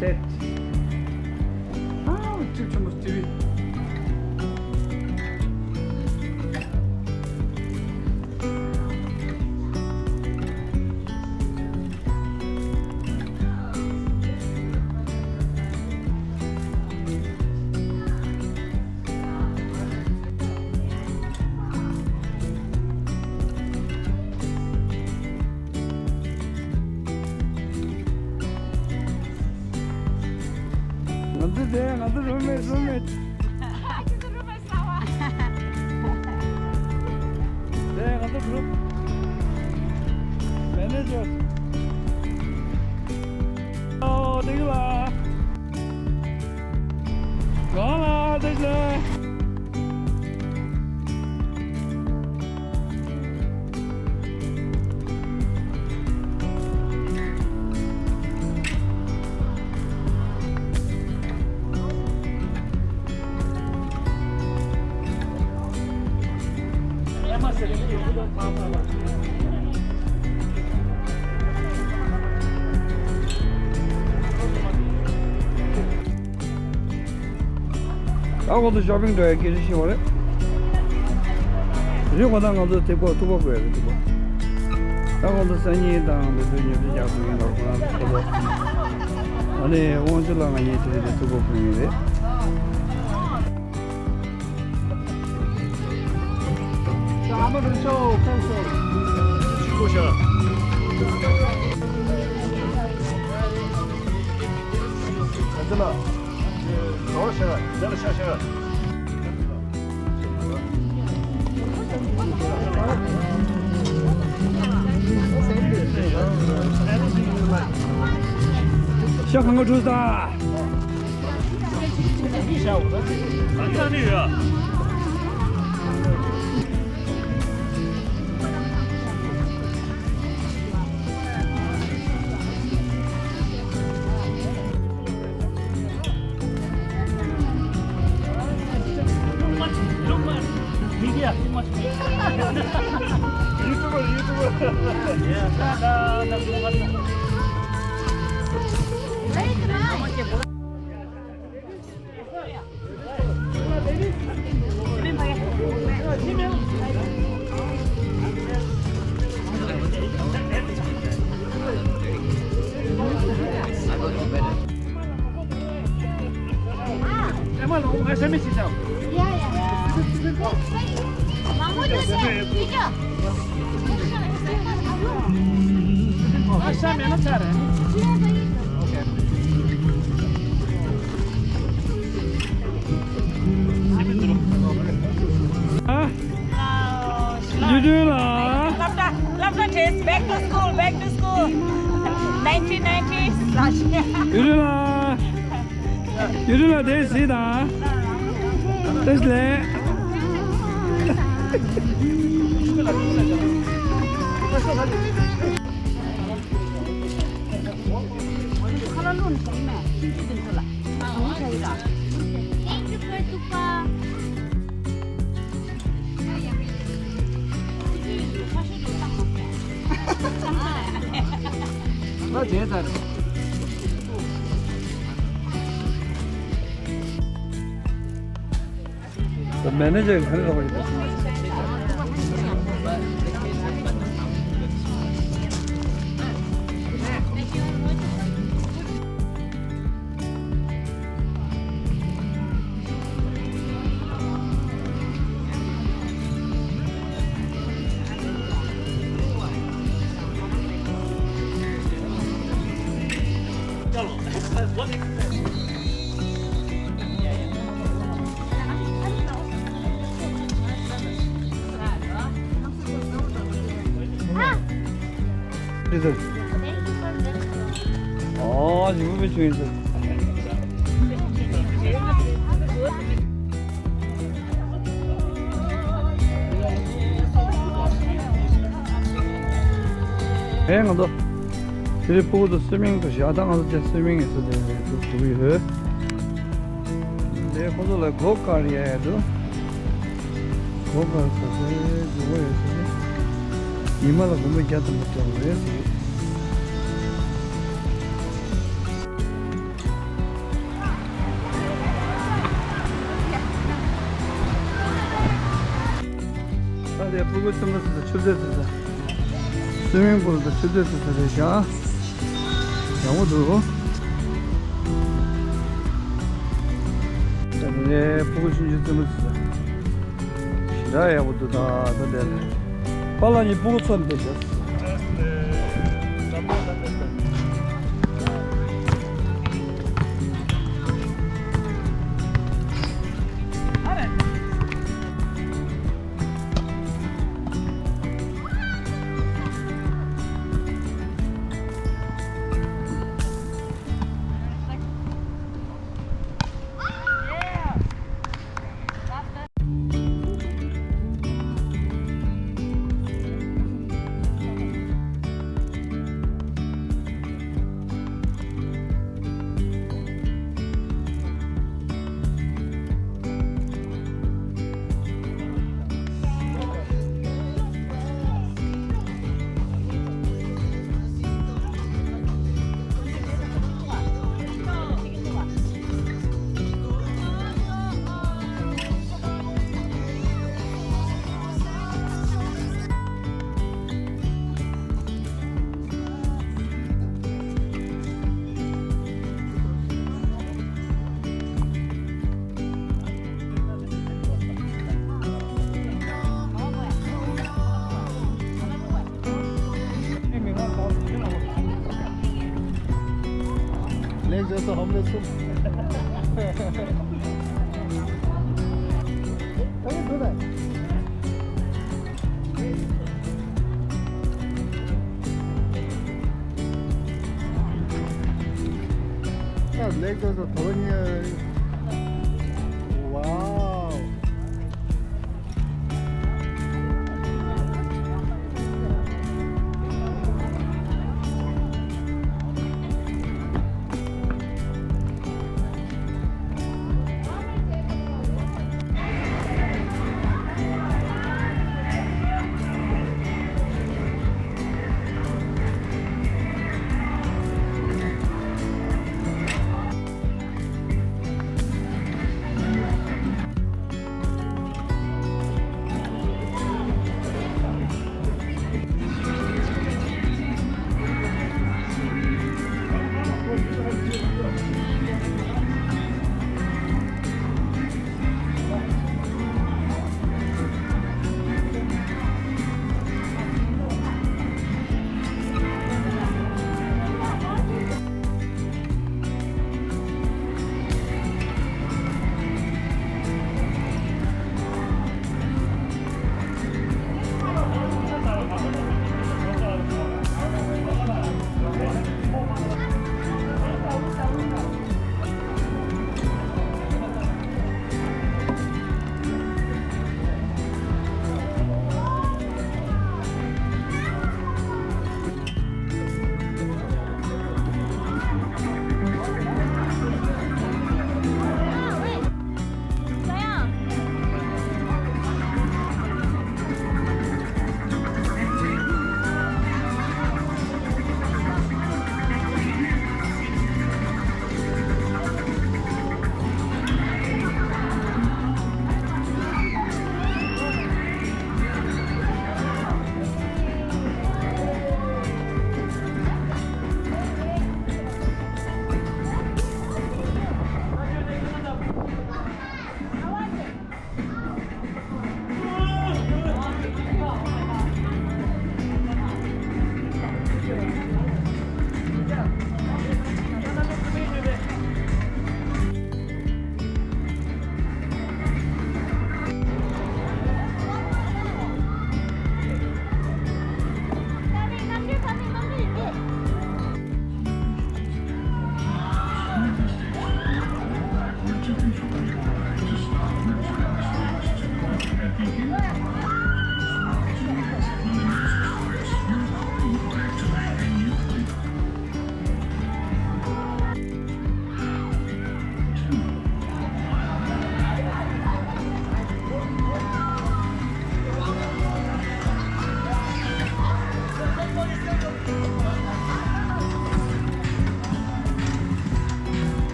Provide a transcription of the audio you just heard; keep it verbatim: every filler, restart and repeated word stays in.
ཏེ། ཨ། ཅིག་ཆེན་པོ་ཅི་བི། ང་ཚོ་དེ་ང་ཚོ་རུམ་མེ་ཊི་རུམ་མེ་ཊི། དེ་ང་ཚོ་གུ་རུབ་མེ་ནེ་ཇར། ཨོ། བདེ་སྐྱིད་ལགས། གང་ལགས། བདེ་སྐྱིད་ལགས། ད་ཁོང་ཚོ་ཤོ་པིང་འགྲོ་ཡ་སྐད་ཆ་བཤད་པ་རེད། རེད་གོ། ད་ང་ཚོ་ཐིག་པ་ཐུག་པ་དགོས་རེད། ཐུག་པ། ད་ཁོང་ཚོ་སང་ཉིན་དང་འདི་ཚོའི་ཉོ་ཆ་རྒྱག་ཐུབ་ཡིན་ལ། ཁོ་རང་ཚོ་ཐུག་པ། ཨ་ནི་དབང་ཕྱུག་ལགས་ང་གཉིས་དེ་རིང་ཐུག་པ་ཕུལ་ཡིན་རེད། ཤ་གང་ག་བྲུས་ད། Too much, too much media, too much media. YouTuber, YouTuber. Yeah, da, da, da, too much. ཨ། ཡུལ་སྒྲོན་ལགས། སློབ་གྲྭ། སློབ་གྲྭ་བྲིས། Back to school, back to school. Nineteen ninety. ཡུལ་སྒྲོན་ལགས། ཡུལ་སྒྲོན་ལགས་དེ་གཟིགས་དང་། བཀྲ་ཤིས་བདེ་ལེགས། Thank you for the The manager is very. ཨོ། ཇི་མོ་བའི་ཆུ་ཡིན་ཟེར། ཨེ་ང་ཚོ་དེ་རིང་ཕྲུ་གུ་ཚོ་སུའི་མིང་དུ་བཞག་ད་ང་ཚོ་ཅག་སུའི་མིང་ཡིན་ས་དེ་རེད་འདུག་འགྲོ་གི་ཡོད། དེ་ཁོ་ཚོ་ལ་སྒོ་བཀར་ཡ་ཡ་འདུག་སྒོ་བཀར་ས་དེ་སྒོ་ཡོད་ས་དེ་ཉི་མ་ལ་སྒོར་མོ་བརྒྱ་ཙམ་སྤྲད་པ་རེད་ཟེར་གི། ད་དེ་ཕྲུ་གུ་ཆུང་ཆུང་ཚོ་ཆུ་ཚོད་ཙམ་ཙམ། སུའི་མིང་པུལ་དང་ཆུ་ཚོད་ཙམ་ཙམ་རེད་ཤག་ཡག་པོ་འདུག་ད་དེ་ཕྲུ་གུ་ཆུང་ཆུང་ཚོ་ཚོ། ཞེ་དྲག་ཡག་པོ་འདུག་ད་ད་དེ་ལ། པཱ་ལགས་གཉིས་ཕྲུ་གུ་ཚོ་འདི་བྱས། Let's just a homeless soup. How you do that? Yeah, let's just a Tolonia.